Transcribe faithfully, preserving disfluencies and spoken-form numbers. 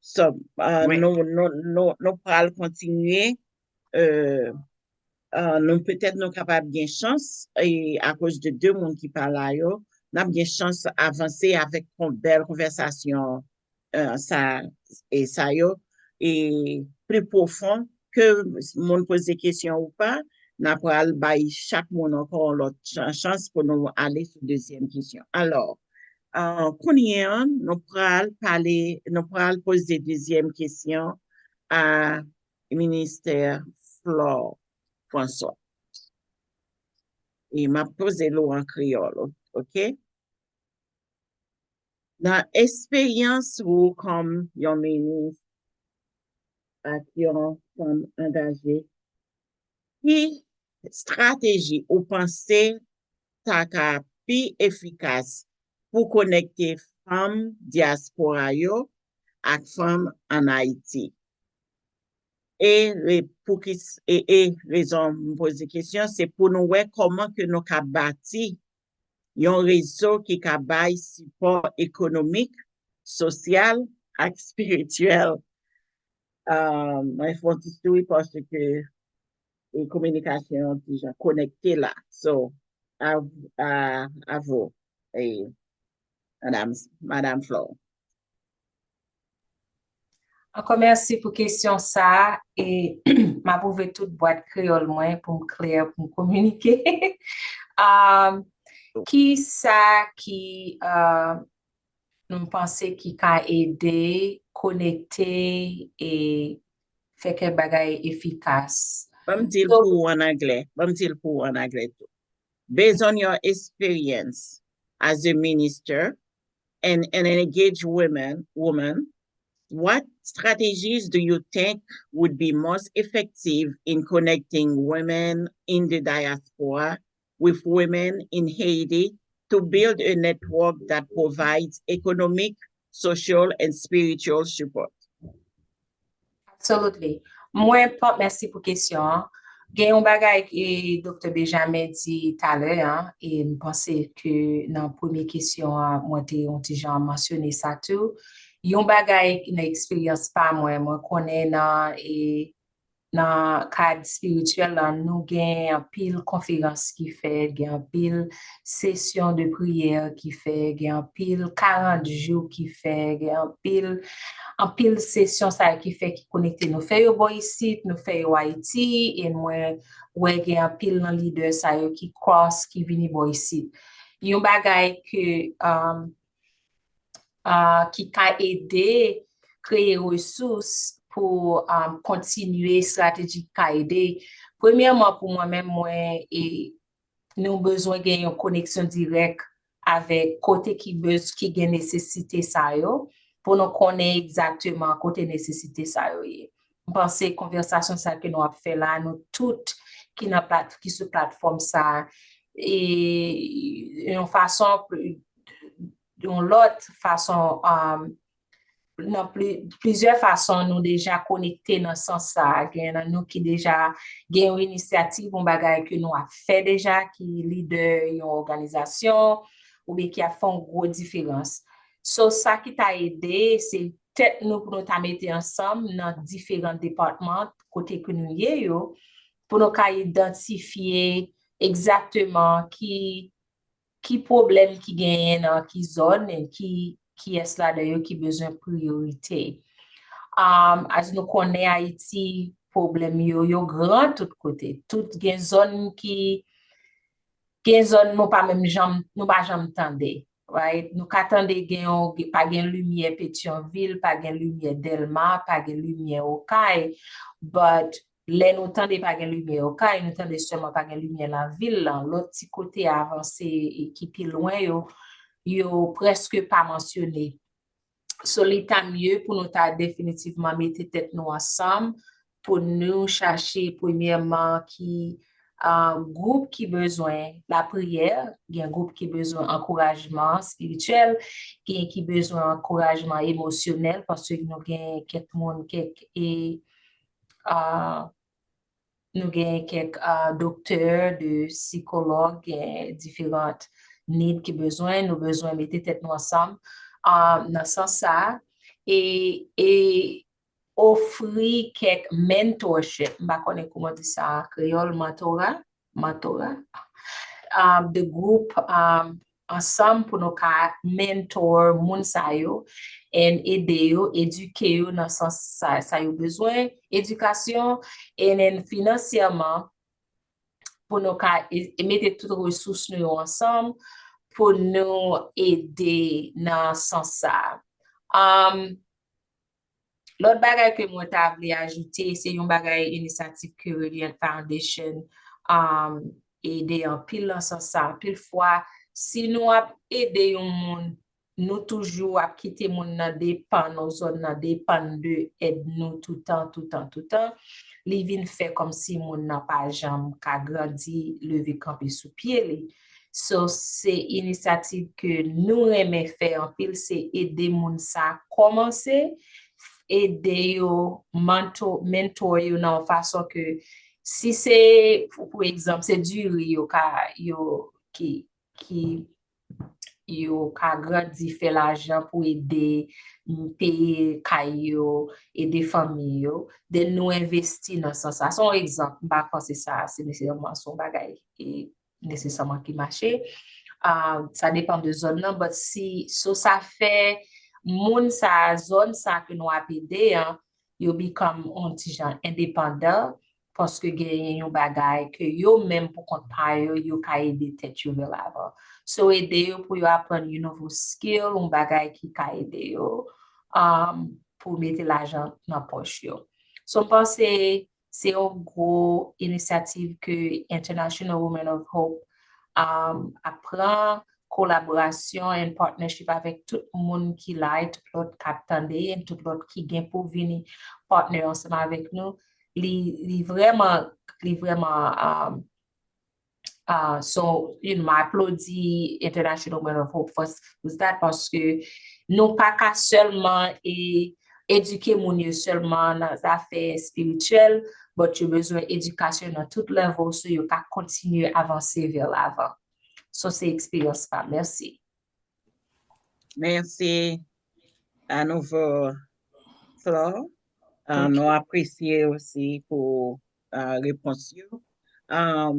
So, uh, nou, nou, nou, nou pral kontinye. Uh, uh, nou petèt nou kapab gen chans e akoz de de moun ki pa la yo, n ap gen chans avanse avèk yon bèl konvèsasyon uh, sa, e sa yo e pli pwofon ke moun poze kesyon ou pa, n ap pral bay chak moun ankò yon lòt chans pou nou ale sou dezyèm kesyon. Alò, uh, kounye an, nou pral pale, nou pral poze dezyèm kesyon a Ministè Flore François. E m ap poze l ou an kreyòl, oke? Nan esperyans ou kòm yon minis ak yon fanm angaje, ki estrateji ou panse ta ka pi efikas pou konekte fanm dyaspora yo ak fanm ann Ayiti? E pou ki e, e rezon m poze kesyon, se pou nou wè kòman ke nou ka bati yon rezo ki ka bay sipò ekonomik, sosyal ak espirityèl. Mwen fè yon ti souri paske kominikasyon an ti jan konekte la. So, a, a, a vous, e, madame, madame Flore. Ankò mèsi pou kesyon sa a, e m ap ouvri tout bwat kreyòl mwen pou m klè, pou m kominike. Um, ki sa ki uh, nou panse ki ka ede konekte e fè kèk bagay efikas? Ban m di l pou ou an anglè. Ban m di l pou ou an anglè tou. Based on your experience as a minister and an engaged woman, woman, what strategies do you think would be most effective in connecting women in the diaspora with women in Haiti to build a network that provides economic, social, and spiritual support? Absolutely. Mwen, mèsi pou kesyon an. Gen yon bagay ke Doktè Benjamin di talè an, e m panse ke nan premye kesyon an, mwen te yon ti jan mansyone sa tou. Yon bagay nan eksperyans pa mwen, mwen konnen nan e nan kad espirityèl la, nou gen anpil konferans ki fèt, gen anpil sesyon de priyè ki fèt, gen anpil karant jou ki fèt, gen anpil, anpil sesyon sa yo ki fèt ki konekte. Nou fè yo bò isit, nou fè yo Ayiti, e mwen wè gen anpil nan lidè sa yo ki cross, ki vini bò isit. Yon bagay ke, um, uh, ki ka ede kreye resous pou um, kontinye estrateji ki ka ede. Premyèman, pou mwen menm, mwen e nou bezwen gen yon koneksyon dirèk avèk kote ki bez, ki gen nesesite sa yo, pou nou konnen egzakteman kote nesesite sa yo ye. M panse konvèsasyon sa ke nou ap fè la, nou tout ki nan plat, ki sou platfòm sa, e yon fason, yon lòt fason, um, nan pli, plizyè fason nou deja konekte nan sans sa. Gen nan nou ki deja gen yon inisyativ, yon bagay ke nou ap fè deja, ki lidè yon òganizasyon, oubyen ki ap fè yon gwo diferans. So, sa ki ta ede, se tèt nou pou nou ta mete ansanm nan diferan depatman kote ke nou ye yo, pou nou ka idantifye egzakteman ki, ki pwoblèm ki genyen nan ki zòn, e ki, kiyès ladan yo ki bezwen priyorite. Um, as nou konnen Ayiti, pwoblèm yo, yo gran tout kote. Tout gen zòn ki, gen zòn nou pa menm janm, nou pa janm tande. Right? Nou ka tande gen yon, pa gen limyè Petyonvil, pa gen limyè Dèlma, pa gen limyè Okay, but lè nou tande pa gen limyè Okay, nou tande sèlman pa gen limyè lavil lan, lòt ti kote avanse e ki pi lwen yo, yo prèske pa mansyone. So, li ta mye pou nou ta definitivman mete tèt nou ansanm, pou nou chache premyèman ki uh, gwoup ki bezwen lapriyè, gen gwoup ki bezwen ankourajman espirityèl, gen ki bezwen ankourajman emosyonèl, paske nou gen kèk moun, kèk e uh, nou gen kèk uh, doktè, de sikològ, gen diferan nid ki bezwen, nou bezwen mete tèt nou ansanm uh, nan sans sa a. e, e ofri kèk mentorship, m pa konnen kòman di sa an kreyòl, mentora, mentora, um, de gwoup, um, ansanm pou nou ka mentor moun sa yo and ede yo, edike yo nan sans sa, sa yo bezwen, edikasyon, and then finansyèman, pou nou ka e, e mete tout resous nou yo ansanm pou nou ede nan sans sa. Um, lòt bagay ke mwen ta vle ajoute, se yon bagay inisyativ ke Reliant Foundation, um, ede anpil nan sans sa. Anpil fwa, si nou ap ede yon moun, nou toujou ap kite moun nan depann, ou zòn nan depann de èd nou toutan, toutan, toutan. Li vin fè kòmsi moun nan pa janm ka grandi, leve kanpe sou pye li. So, se inisyativ ke nou renmen fè anpil, se ede moun sa kòmanse, ede yo, mentor, mentor yo nan yon fason ke si se, pou egzanp, se diri yo ka, yo, ki, ki yo ka grandi, fè lajan pou ede, m, peye kay yo, ede fanmi yo, then nou envesti nan sans sa. Se yon egzanp, m pa panse sa se nesesèman se yon bagay e nesesèman ki mache. Ah, sa depann de zòn nan, but si, so sa fè moun sa, zòn sa ke nou ap ede an, yo become yon ti jan endepandan, paske genyen yon bagay ke yo menm pou kont pa yo, yo ka ede tèt yo vè lavan. So, ede yo pou yo aprann yon nouvo skill, yon bagay ki ka ede yo, um, pou mete lajan nan pòch yo. So, m panse se yon gwo inisyativ ke International Women of Hope, um, ap pran, kolaborasyon and partnership avèk tout moun ki la e tout lòt k ap tande and tout lòt ki gen pou vini partner ansanm avèk nou. Li, li vrèman, li vrèman, um, uh, so, you know, m aplodi International Women of Hope for, for that, paske nou pa ka sèlman e, edike moun yo sèlman nan zafè espirityèl, but yo bezwen edikasyon nan tout level, so yo ka kontinye avanse vè lavan. So, se eksperyans pa m. Mèsi. Mèsi anouvo, Flore. Ah, nou apresye osi pou, ah, repons yo. Ah,